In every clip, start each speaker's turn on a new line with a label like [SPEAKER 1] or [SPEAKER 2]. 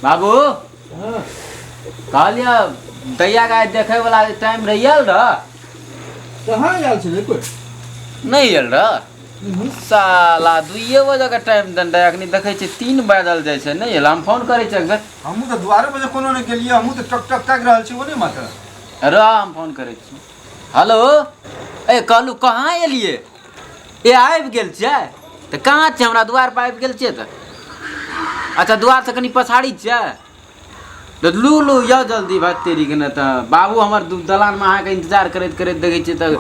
[SPEAKER 1] बाबू कहलियै दैया गाय देखै वाला टाइम रहि आयल रह।
[SPEAKER 2] कहाँ आयल छलै कोइ?
[SPEAKER 1] नहि आयल रह साला। 2 बजे के टाइम देने रहै, अखनी देखै छियै 3 बाजल जाइ छै, नहि आयल। हम फोन करै छियै एक बेर।
[SPEAKER 2] हमहूँ तऽ दुआरे बजे कोनो नहि गेलियै, हमहूँ तऽ टक टक ताकि रहल छी ओ नहि मात्र।
[SPEAKER 1] रह, हम फोन करै छी। हेलो, ए कहलू कहाँ एलियै? ए आबि गेल छियै तऽ कहाँ छियै? हमरा दुआर पर आबि गेल छियै तऽ? अच्छा, दुआरसँ कनि पछाड़ी छियै तऽ लू लू यौ जल्दी। भाइ तेरीके नहि तऽ बाबू हमर दलानमे अहाँके इन्तजार करैत करैत देखै छियै तऽ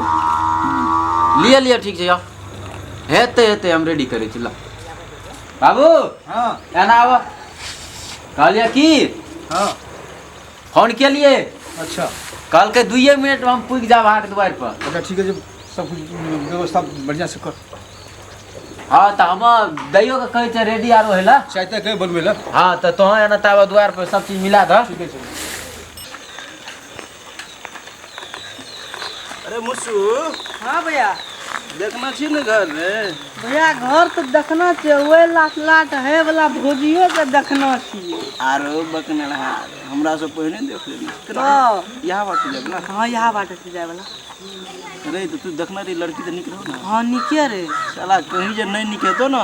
[SPEAKER 1] लिअ लिअ। ठीक छै यौ, हेतै हेतै, हम रेडी करै छी। ल बाबू।
[SPEAKER 2] हँ।
[SPEAKER 1] एना आबऽ। कहलियै की,
[SPEAKER 2] हँ,
[SPEAKER 1] फोन केलियै।
[SPEAKER 2] अच्छा।
[SPEAKER 1] कहलकै 2 मिनटमे हम पुगि जायब अहाँके दुआरि पर।
[SPEAKER 2] अच्छा, ठीक है, सब कुछ व्यवस्था बढ़िया से कर।
[SPEAKER 1] हँ, तऽ हम दैयो के कहै छै रेडी आरो होइ लए।
[SPEAKER 2] चाय ताय कहे बनबै लए।
[SPEAKER 1] हँ, तऽ तोहँ एना ताबे दुआरि पर सब चीज मिला दह।
[SPEAKER 2] ठीके छै।
[SPEAKER 3] अरे मुसू।
[SPEAKER 4] हाँ भैया।
[SPEAKER 3] देखना छी ने घर रे?
[SPEAKER 4] भैया, घर तऽ देखना छै, ओहि लाट लाट है वाला भौजियो के देखना छियै।
[SPEAKER 3] आरो बकने रहा, हमरा से पहिने देख लेने।
[SPEAKER 4] हाँ।
[SPEAKER 3] यहाँ बाटे जाब ना?
[SPEAKER 4] हाँ, यहाँ बाटे से जाय वाला।
[SPEAKER 3] रे, तऽ तू देखना रे, लड़की तऽ नीक रहो ना?
[SPEAKER 4] हाँ, नीके रे।
[SPEAKER 3] साला कहीं जे नहीं नीक हेतो ना,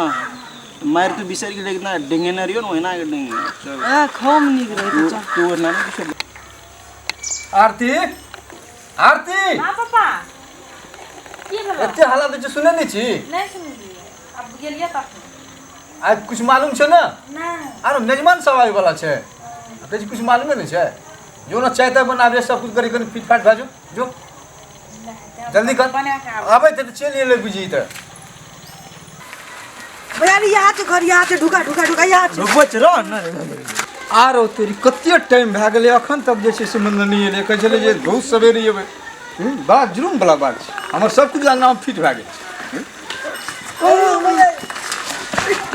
[SPEAKER 3] मारि तू बिसरि गेलै कितना डेंगेने रहियो ने, ओहिना के डेंगे चल।
[SPEAKER 4] ए खूब नीक रहे।
[SPEAKER 3] तू
[SPEAKER 4] तऽ चल।
[SPEAKER 3] तू ओहिना नहि किछो।
[SPEAKER 2] आरती, आरती।
[SPEAKER 5] हाँ पापा, की भेलो?
[SPEAKER 2] एते हल्ला दै छै, सुनै नहि छी?
[SPEAKER 5] नहि सुनलियै, आब गेलियै तखन।
[SPEAKER 2] आइ कुछ मालूम छै ने?
[SPEAKER 5] नहि।
[SPEAKER 2] आरो मेजबान सब आबै वाला छै, कहै छी कुछ मालूमे नहि छै। जो ने चाय ताय बनाबे, सब कुछ करी, कनि फिट फाट भए जो, जो जल्दी कर।
[SPEAKER 5] बना के आबै।
[SPEAKER 2] आबै तऽ चलि एलै बुझी तऽ।
[SPEAKER 4] भैया रे, यहाँ छै घर, यहाँ छै। ढुका ढुका ढुका, यहाँ छै।
[SPEAKER 2] रुकबै छै, रह ने। आरो तेरी कते टाइम भए गेलै, अखन तक जे छै से मतलब नहि एलै। कहै छलै जे बहुत सवेरे एबै। बड़ा जुलुम वला बात छै, हमर सब किछु अंगनामे फिट भए गेल छै।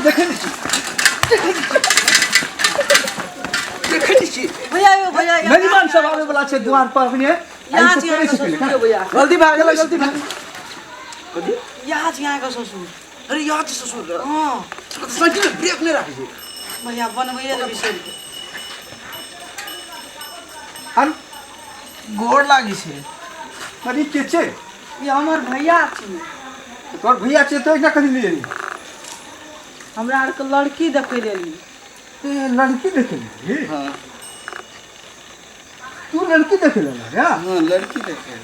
[SPEAKER 2] देखै नहि छी, देखै नहि छी।
[SPEAKER 4] भैया यौ, भैया, यहाँ।
[SPEAKER 2] मेजबान सब आबै वला छै द्वार पर अखने।
[SPEAKER 4] यहाँ छै अहाँके ससुर यौ भैया।
[SPEAKER 2] गलती भए गेलै, गलती भए गेलै।
[SPEAKER 4] यहाँ छै अहाँके ससुर।
[SPEAKER 3] अरे, यहाँ छै ससुर?
[SPEAKER 4] हाँ।
[SPEAKER 3] साइकिल ब्रेक नहि राखै छै।
[SPEAKER 4] भैया, बनबैए लए बिसरि गेल।
[SPEAKER 2] अरे।
[SPEAKER 3] गोर लागै छै।
[SPEAKER 2] अरे, के छै?
[SPEAKER 4] ई हमर भैया छी।
[SPEAKER 2] तोहर भैया छै तऽ एकरा कथी लिए?
[SPEAKER 4] हमरा आरके लड़की देखै लेली।
[SPEAKER 2] ए, लड़की देखे लेली?
[SPEAKER 3] हाँ।
[SPEAKER 2] तू लड़की देखे लेला रे?
[SPEAKER 3] हाँ, लड़की देखे।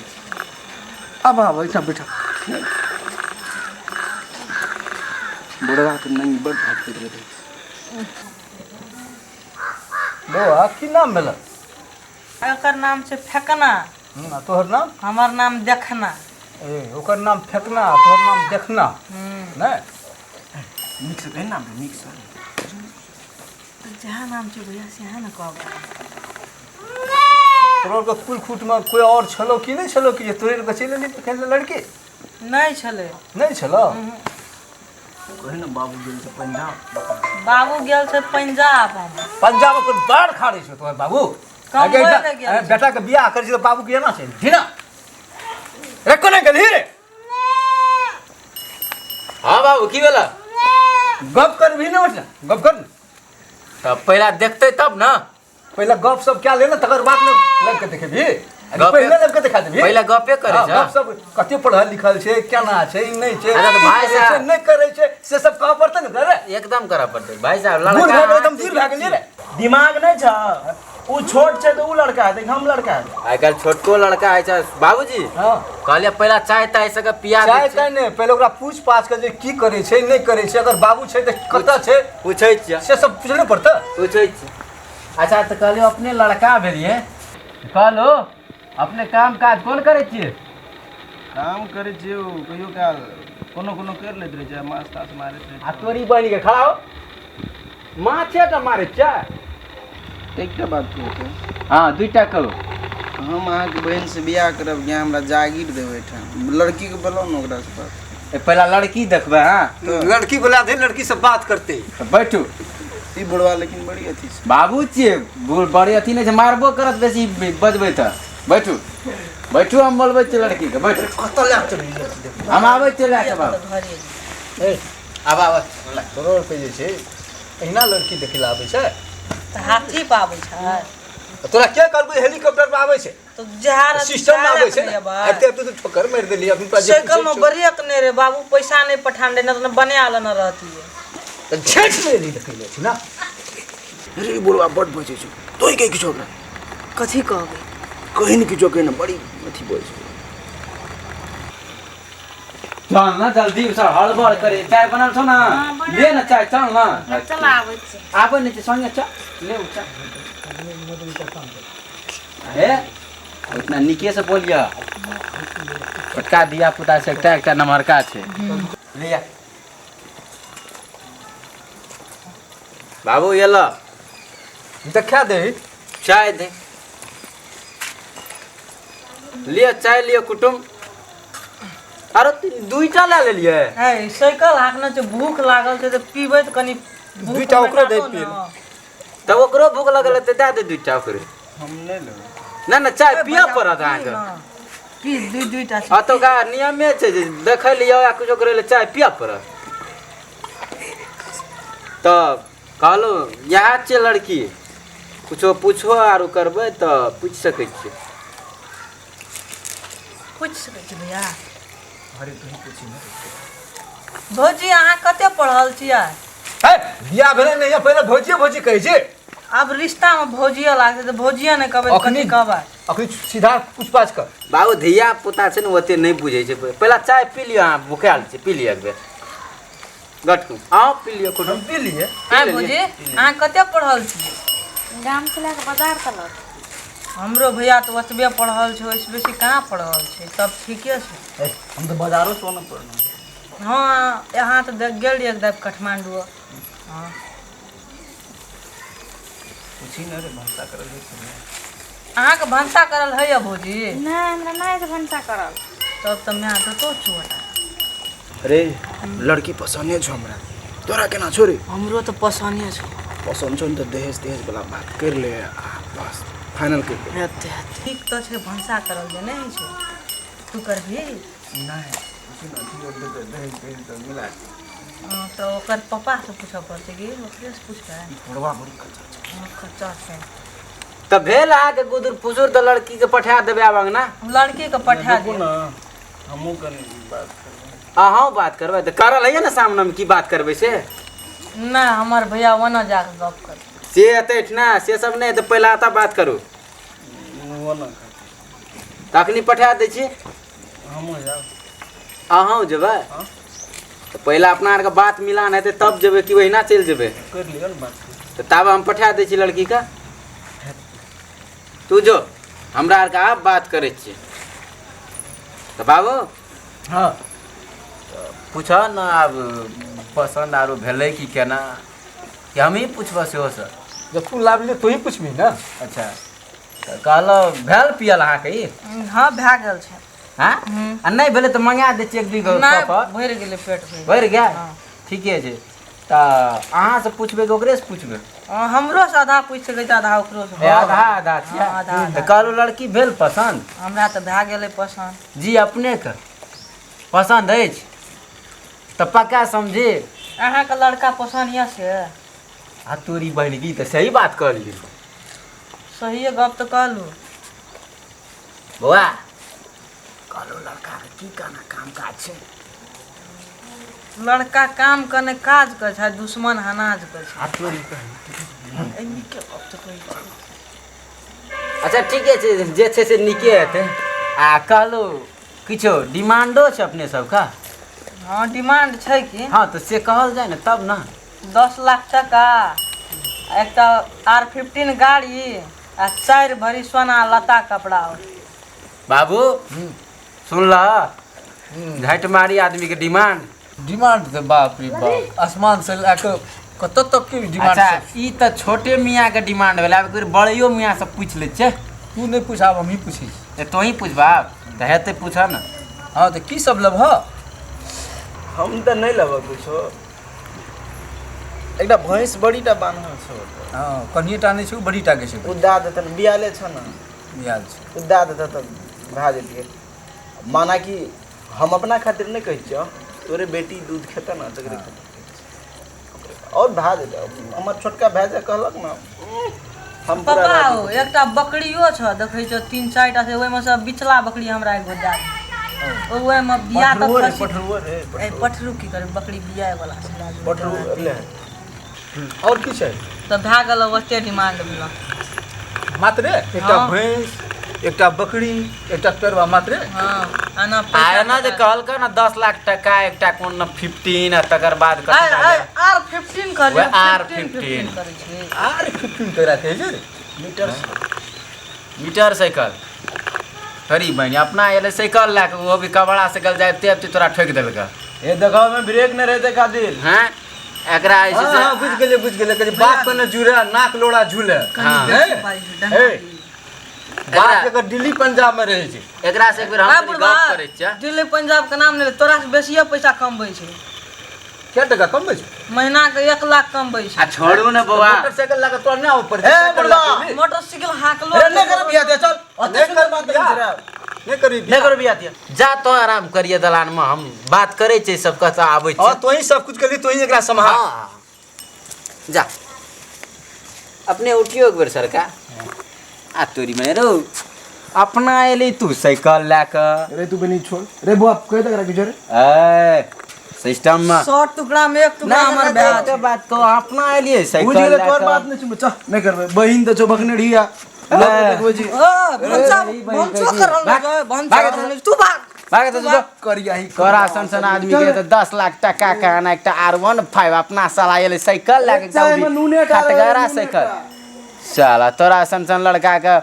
[SPEAKER 2] अब आब एहिठाम बैठा।
[SPEAKER 3] बुढ़वा के नहीं बड़ भागते रहै।
[SPEAKER 2] बौआ, की नाम भेल?
[SPEAKER 5] एकर नाम छै फेकना।
[SPEAKER 2] आ तोहर नाम?
[SPEAKER 5] हमर नाम देखना।
[SPEAKER 2] ए, ओकर नाम फेकना, तोहर नाम देखना नहि?
[SPEAKER 3] नीक से कही नाम, नीक से।
[SPEAKER 4] जहाँ नाम छै भैया, सेहा ने कहबै।
[SPEAKER 2] तोहर के कुल खूटमे कोइ आओर छलो कि नहि छलो कि जे तोरे के चलि एली देखै लए लड़की?
[SPEAKER 5] नहि छलै।
[SPEAKER 2] नहि छलो?
[SPEAKER 3] कही ने, बाबू गेल छै पंजाब।
[SPEAKER 5] बाबू गेल छै पंजाब हम।
[SPEAKER 2] पंजाब कोन बाढ़ खाड़े छौ तोहर बाबू?
[SPEAKER 5] कमबै लए गेल छै।
[SPEAKER 2] बेटा के बियाह करै छै तऽ बाबू के एना छै ढीना रे, कोने गेलही रे?
[SPEAKER 1] हाँ बाबू, की भेल?
[SPEAKER 2] गप करबही ने? उठ ने, गप कर ने।
[SPEAKER 1] तऽ पहिला देखतै तब ने।
[SPEAKER 2] पहिले गप सब क्या ले ने, तकर बाद ने लड़के देखेबही।
[SPEAKER 1] गपे-
[SPEAKER 2] पहिले लड़के देखा देबही?
[SPEAKER 1] पहिले गपे करै
[SPEAKER 2] हाँ,
[SPEAKER 1] छै।
[SPEAKER 2] गप सब, कते पढ़ल लिखल छै, केना छै, नहि छै,
[SPEAKER 1] अच्छा, तऽ
[SPEAKER 2] की
[SPEAKER 1] भाय
[SPEAKER 2] करै छै,
[SPEAKER 1] साहब-
[SPEAKER 2] नहि करै छै, से सब कहऽ पड़तै ने रे।
[SPEAKER 1] एकदम करऽ पड़तै भाई साहब।
[SPEAKER 2] बूढ़
[SPEAKER 1] लड़का
[SPEAKER 2] भए गेलै, एकदम दूर भए गेलियै रे।
[SPEAKER 3] दिमाग नहि छ? उ छोट छै तऽ उ लड़का हेतै कि हम लड़का हेतै?
[SPEAKER 1] आइ काल्हि छोटको लड़का होइ छै बाबूजी।
[SPEAKER 2] हँ।
[SPEAKER 1] कहलियै पहिला चाय ताय सबके पिया दै
[SPEAKER 2] चाय
[SPEAKER 1] छियै।
[SPEAKER 2] ताय नहि, पहिले ओकरा पूछ पाछ के जे की करै छै, नहि करै छै, अगर बाबू छै तऽ कतऽ छै।
[SPEAKER 1] पूछै छियै।
[SPEAKER 2] से सब पूछले पड़तै।
[SPEAKER 1] पूछै छियै। अच्छा, तऽ कहलियै अपने लड़का भेलियै, कहलो अपने काम काज कोन करै छियै?
[SPEAKER 3] काम करै छियै, ओ कहियो काल कोनो कोनो करि लैत रहै छै, माछ ताछ मारैत रहै।
[SPEAKER 1] आ तोरी बहिन के खड़ा हो, माछे टा मारै छियै?
[SPEAKER 3] छै। एकटा बात कहू?
[SPEAKER 1] हँ, दुइटा कहू।
[SPEAKER 3] हम अहाँके बहिनसँ बियाह करब कि हमरा जागीर देबै एहिठाम? लड़कीके बोलाउ ने, ओकरासँ बात।
[SPEAKER 1] ए, पहिला लड़की देखबै। हँ।
[SPEAKER 2] लड़की बोला दे, लड़की से बात करते।
[SPEAKER 1] तऽ बैठू।
[SPEAKER 3] ई बुढ़वा लेकिन बड़ी अथी छै।
[SPEAKER 1] बाबू छियै, बड़ी अथी नहि छै, मारबो करत बेसी बजबै तऽ। बैठू बैठू, हम बोलबै छियै लड़कीके, बैठू।
[SPEAKER 2] कतऽ लए चलि गेलै?
[SPEAKER 1] हम आबै छियै लए कऽ बाबू।
[SPEAKER 2] ए।
[SPEAKER 1] आब आब।
[SPEAKER 2] तोरो आरके जे छै अहिना लड़की देखै लए आबै छै?
[SPEAKER 5] तऽ हाथी पर आबै छै।
[SPEAKER 2] तोरा के कहलको हेलीकॉप्टर पर आबै छै?
[SPEAKER 5] तऽ जहाज
[SPEAKER 2] सिस्टम में आबै छै ने। एते एते तो ठोकर मारि देली अखन।
[SPEAKER 5] साइकिल में ब्रेक नहि रे बाबू, पैसा नहि पठान रे, नहि तऽ बना लेने रहतियै।
[SPEAKER 2] तऽ छेट लेली तऽ कइले छी ना।
[SPEAKER 3] अरे बुढ़वा बड बजै छौ, तोय के किछो ओकरा
[SPEAKER 4] कथी कहबै?
[SPEAKER 3] कहीं ने किछो कहीं ने बड़ी अथी बजै छौ।
[SPEAKER 1] चल ना जल्दी, सब हड़बड़ करे। चाय बनल छौ ना? ले ना चाय, चल ना।
[SPEAKER 6] चल आबै छी।
[SPEAKER 1] आबै नहि छै संगे चल ले उ चाय। हे उतना नीके से बोलिया, छोटका धिया पुता से एकटा एकटा नमहरका छै। ले आ बाबू, ये ल
[SPEAKER 2] देखा दे
[SPEAKER 1] चाय दे। लिअ चाय लिअ कुटुम। अरे दुईटा लए लेलियै?
[SPEAKER 5] है साइकिल हाँकने छै, भूख लागल छै तऽ पीबै तऽ कनि भूख
[SPEAKER 2] दुईटा ओकरो दे
[SPEAKER 5] मेटातो
[SPEAKER 2] पी।
[SPEAKER 5] ने।
[SPEAKER 1] तऽ ओकरो भूख लगल हेतै, दए दे दुईटा ओकरे।
[SPEAKER 3] हम नहि लेबै।
[SPEAKER 1] ना ना चाय पियऽ पड़त अहाँके।
[SPEAKER 5] पी दुई दुईटा छै।
[SPEAKER 1] एतुका नियमे छै जे देखै लिअ या किछो करै लए चाय पियऽ पड़त। तऽ कहलहुँ इएह छियै लड़की, कुछो पूछो आरो करबै तऽ पूछि सकै छियै।
[SPEAKER 5] पूछि सकै छी भैया?
[SPEAKER 2] अरे तू पूछि ने।
[SPEAKER 5] भौजी अहाँ कते पढ़ल छियै?
[SPEAKER 2] है बियाह भेलै नहि या पहिले भौजिए भौजी कहै छै।
[SPEAKER 5] आब रिश्तामे भौजिए लागतै तऽ भौजिए नहि कहबै तऽ कथी कहबै?
[SPEAKER 2] अखनी सीधा पूछपाछ कर।
[SPEAKER 1] बाबू धिया पुता छै ने, ओते नहि बुझै छै। पहिला चाय पी लिअ, अहाँ भुखायल छी, पी लिअ एक बेर गटकू। अहाँ पी लिअ कुटुम।
[SPEAKER 2] पी लिए।
[SPEAKER 5] आँय भौजी अहाँ कते पढ़ल छियै?
[SPEAKER 6] गाम से लए कऽ बाजार तलक।
[SPEAKER 5] हमरो भैया तऽ ओतबे पढ़ल छै, ओहिसँ बेसी कहाँ पढ़ल छै। तब ठीके छै।
[SPEAKER 3] हम तऽ बाजारो सोना पड़लहुँ।
[SPEAKER 5] हँ यहाँ तऽ गेल रहियै एक दाबि काठमाण्डू। हँ
[SPEAKER 3] पूछी ने रे, भनसा करल होइ छै ने?
[SPEAKER 5] अहाँके भनसा करल होइए भौजी?
[SPEAKER 6] नहि, हमरा नहि भनसा करल।
[SPEAKER 5] तब तऽ माय देतौ चोट।
[SPEAKER 3] अरे लड़की पसन्दे छौ हमरा, तोरा केना छौ रे?
[SPEAKER 4] हमरो तऽ पसन्दे छौ।
[SPEAKER 3] पसन्द छौ ने तऽ दहेज तेहेज वाला बात कर ले आ बस फाइनल कर ले।
[SPEAKER 4] हेतै हेतै।
[SPEAKER 5] ठीक तऽ छै, भनसा करल जे नहि होइ छै। तू करबही?
[SPEAKER 3] नहि पूछी ने, अथी दहेज तेहेज तऽ मिला।
[SPEAKER 5] हँ, तऽ ओकर पप्पासँ पूछऽ पड़तै कि ओकरेसँ पुछबै?
[SPEAKER 3] बुढ़वा बड़ी खर्चा छै।
[SPEAKER 5] हँ, खर्चा छै।
[SPEAKER 1] तऽ भेल अहाँके गुदुर फुसुर तऽ लड़कीके पठा देबै आब अङ्गना।
[SPEAKER 5] लड़कीके पठा
[SPEAKER 3] रुकू
[SPEAKER 5] दियौ।
[SPEAKER 3] ने, हमहूँ कनि बात करबै।
[SPEAKER 1] अहूँ बात करबै तऽ करल होइए ने सामनेमे की बात करबै से?
[SPEAKER 5] नहि, हमर भैया ओना जाकऽ गप कर।
[SPEAKER 1] से एतै ना, से सब नहि हेतै, पहिला एतऽ बात करू।
[SPEAKER 3] ओ ना
[SPEAKER 1] तऽ अखनी पठा दै छी।
[SPEAKER 3] हमहूँ जायब।
[SPEAKER 1] अहूँ जेबै?
[SPEAKER 3] हाँ।
[SPEAKER 1] तऽ पहिला अपना आरके बात मिलान हेतै तब जेबै कि ओहिना चलि जेबै?
[SPEAKER 3] कर लिअ ने बात।
[SPEAKER 1] तऽ ताबे हम पठा दै छी लड़कीके। तू जो, हमरा आरके आब बात करै छियै। तऽ बाबू
[SPEAKER 2] हाँ
[SPEAKER 1] पूछऽ ने आब पसन्द आरो भेलै कि केना, कि हमही पुछबऽ सेहो सर?
[SPEAKER 2] जब तू लाबले तू ही पूछबी ना।
[SPEAKER 1] अच्छा तऽ कहलहुँ भेल पियल अहाँके ई?
[SPEAKER 5] हँ भए गेल छै।
[SPEAKER 1] हाँ आ नहि भेलै तऽ मँगा दै छियै एक दुइ गो
[SPEAKER 5] नहि
[SPEAKER 1] कप।
[SPEAKER 5] भरि गेलै पेट भरि।
[SPEAKER 1] भरि गेल?
[SPEAKER 5] हँ।
[SPEAKER 1] ठीके छै। तऽ अहाँसँ पुछबै कि ओकरेसँ पुछबै?
[SPEAKER 5] हँ, हमरोसँ आधा पूछि सकै छै, आधा ओकरोसँ।
[SPEAKER 1] ए, आधा आधा छियै?
[SPEAKER 5] हँ, आधा आधा।
[SPEAKER 1] तऽ कहलहुँ लड़की भेल पसन्द?
[SPEAKER 5] हमरा तऽ भए गेलै पसन्द।
[SPEAKER 1] जी अपनेके पसन्द अछि तऽ पक्का समझी?
[SPEAKER 5] अहाँके लड़का पसन्द यऽ से?
[SPEAKER 1] आ तोरी बहिन की तऽ सही बात कहलियै।
[SPEAKER 5] सहिए गप तऽ कहलहुँ।
[SPEAKER 1] बौआ कहलहुँ लड़काके की कहना काम काज छै?
[SPEAKER 5] लड़का काम कने काज के छै, दुश्मन अनाज के छै।
[SPEAKER 1] आ तोरी
[SPEAKER 5] ए, नीके गप तऽ कहै छै।
[SPEAKER 1] अच्छा ठीके छै, जे छै से नीके हेतै। आ कहलहुँ किछो डिमांडो छै अपने सबके?
[SPEAKER 5] हँ डिमांड छै कि।
[SPEAKER 1] हँ तऽ से कहल जाय ने तब ने।
[SPEAKER 5] 10 लाख टका, एकटा R15 गाड़ी आ 4 भरी सोना लत्ता कपड़ा।
[SPEAKER 1] बाबू सुनलह झटि मारी आदमी के डिमांड।
[SPEAKER 2] डिमांड तऽ बाप रे बाप, आसमान से लए कऽ कतऽ तक के डिमांड।
[SPEAKER 1] अच्छा ई तऽ छोटे मियाँ के डिमांड भेलै, आब बड़ैयो मियाँ से पूछि लै छियै।
[SPEAKER 2] तू नहि पूछ, आब हमही पूछै छी।
[SPEAKER 1] तोही पूछबा तऽ हेतै, पूछऽ ने।
[SPEAKER 2] हाँ तऽ की सब लेबह?
[SPEAKER 3] हम तऽ नहि लेबऽ कुछो, एकटा भैंस बड़ी टा बान्हल छौ।
[SPEAKER 2] हाँ कनिए टा नहि छै, बड़ी टा के छै।
[SPEAKER 3] ओ दए देतन, बियाले छौ ने।
[SPEAKER 2] बियाल छै।
[SPEAKER 3] ओ दए देतऽ तऽ भए जतियै। माना कि हम अपना खातिर नहि कहै छियौ, तोरे बेटी दूध खेतै ने तकरे खातिर कहै छियौ। आओर भए जेतै। हमर छोटका भाय जे कहलक ने हम पूरा
[SPEAKER 5] पापा
[SPEAKER 3] राजी।
[SPEAKER 5] हो, एकटा बकरियो छ देखै छ, तीन चारि टा छै, ओहिमे सँ बिचला बकरी हमरा एगो दए दे। ओ ओहिमे बिया तऽ
[SPEAKER 3] पठरुओ रे,
[SPEAKER 5] खसी।
[SPEAKER 3] पठरुओ रे।
[SPEAKER 5] ए, पठरू की करबै, बकरी बियाए वाला छै, लए जेबै।
[SPEAKER 3] पठरू ले।
[SPEAKER 2] आओर की छै?
[SPEAKER 5] तऽ भए गेल ओते डिमांड भेल।
[SPEAKER 2] मात्रे एकटा
[SPEAKER 5] हँ।
[SPEAKER 2] भैंस, एकटा बकरी, एकटा परवा, मात्रे।
[SPEAKER 5] हँ, आना
[SPEAKER 1] आ
[SPEAKER 5] पैसा।
[SPEAKER 1] एना जे कहलकै ने 10 लाख टका, एकटा कोन 15 आ तकर बाद कथी लागल?
[SPEAKER 5] आर 15 कहलियै।
[SPEAKER 1] वएह आर
[SPEAKER 5] 15।
[SPEAKER 1] 15।
[SPEAKER 5] करै छै।
[SPEAKER 2] आर 15 ककरा कहै छै रे?
[SPEAKER 3] मीटर।
[SPEAKER 1] मीटर साइकिल थोड़ी बहिनी। अपना एलै साइकिल लए कऽ, ओहो भी कबड़ा साइकिल, जाइते आबिते तोरा ठोकि देलकै।
[SPEAKER 3] ए देखो, में ब्रेक नहीं रहते खातिर।
[SPEAKER 1] हैं, एकरा जे छै
[SPEAKER 2] हाँ
[SPEAKER 1] से
[SPEAKER 2] हाँ, बुझि गेलियै, बुझि गेलियै। कहै छै, बाप के ने जुड़े नाक लोड़ा झूले।
[SPEAKER 5] कनि
[SPEAKER 1] हँ।
[SPEAKER 5] बेसी
[SPEAKER 2] हे,
[SPEAKER 5] पाइ छै, डंगा
[SPEAKER 2] हे।
[SPEAKER 5] दी।
[SPEAKER 2] बाप एकर दिल्ली पंजाब में रहै छै।
[SPEAKER 1] एकरा से एक बेर हम
[SPEAKER 5] आ
[SPEAKER 1] कनि
[SPEAKER 5] बुढ़बा,
[SPEAKER 1] गप करै छियै।
[SPEAKER 5] दिल्ली पंजाब के नाम नहि ले, तोरा से बेसिए पैसा कमबै छै।
[SPEAKER 2] क्या टका कमबै छै?
[SPEAKER 5] महीना के 1 लाख कमबै छै।
[SPEAKER 1] आ छोड़ू ने बौआ।
[SPEAKER 2] मोटरसाइकिल लए कऽ तोरा नहि आबऽ पड़ै छै,
[SPEAKER 3] ए,
[SPEAKER 2] साइकिल
[SPEAKER 3] बुढ़बा।
[SPEAKER 2] लए कऽ।
[SPEAKER 5] मोटरसाइकिल हाँकलो।
[SPEAKER 3] अरे नहीं करो बियाह दिया, चल। अते
[SPEAKER 2] नहीं
[SPEAKER 3] सुंदर
[SPEAKER 2] करू
[SPEAKER 3] बात
[SPEAKER 2] बियाह।
[SPEAKER 3] करै छै।
[SPEAKER 2] नहि करी।
[SPEAKER 3] नहीं करो बियाह दिया।
[SPEAKER 1] जा तो आराम करिए दलान में, हम बात करै छियै सब कतऽ आबै
[SPEAKER 2] और
[SPEAKER 1] छी।
[SPEAKER 2] तोही सब कुछ करी, तोही एकरा सम्हार।
[SPEAKER 1] हाँ, जा अपने उठियो एक बेर सरकार। आ तोरी में रो, अपना एलै तू साइकिल लए कऽ।
[SPEAKER 3] रे तू बनी छोड़ रे बुआ, कह तक राखी रे।
[SPEAKER 1] ए सिस्टम में
[SPEAKER 5] 100 टुकड़ा में एक टुकड़ा हमर भए
[SPEAKER 1] एकटा बात कहो, अपना एलियै
[SPEAKER 3] बुझ
[SPEAKER 1] साइकिल
[SPEAKER 3] गेलै
[SPEAKER 1] लए
[SPEAKER 3] तोहर
[SPEAKER 1] कऽ।
[SPEAKER 3] बात नहीं सुनबै, चल नहीं करबै। बहिन तऽ छौ बकने ढिया देखबै छी।
[SPEAKER 5] ओ भनसा भनसो कर रहल छै, भनसा
[SPEAKER 1] भाग।
[SPEAKER 5] कर रहल छै। तू भाग।
[SPEAKER 1] भाग तऽ जो।
[SPEAKER 3] करिया ही।
[SPEAKER 1] तोरा सन सन आदमी के तऽ 10 लाख टका के आना एकटा आर 15, अपना साला एलै साइकिल लए कऽ एकटा
[SPEAKER 3] चाय में नूने टा रहै,
[SPEAKER 1] खटगरा
[SPEAKER 3] नूने
[SPEAKER 1] साइकिल।
[SPEAKER 3] टा।
[SPEAKER 1] साला तोरा सन सन लड़का के,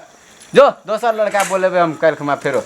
[SPEAKER 1] जो दोसर लड़का बोलेबै हम काल्हि खुमा फेरो।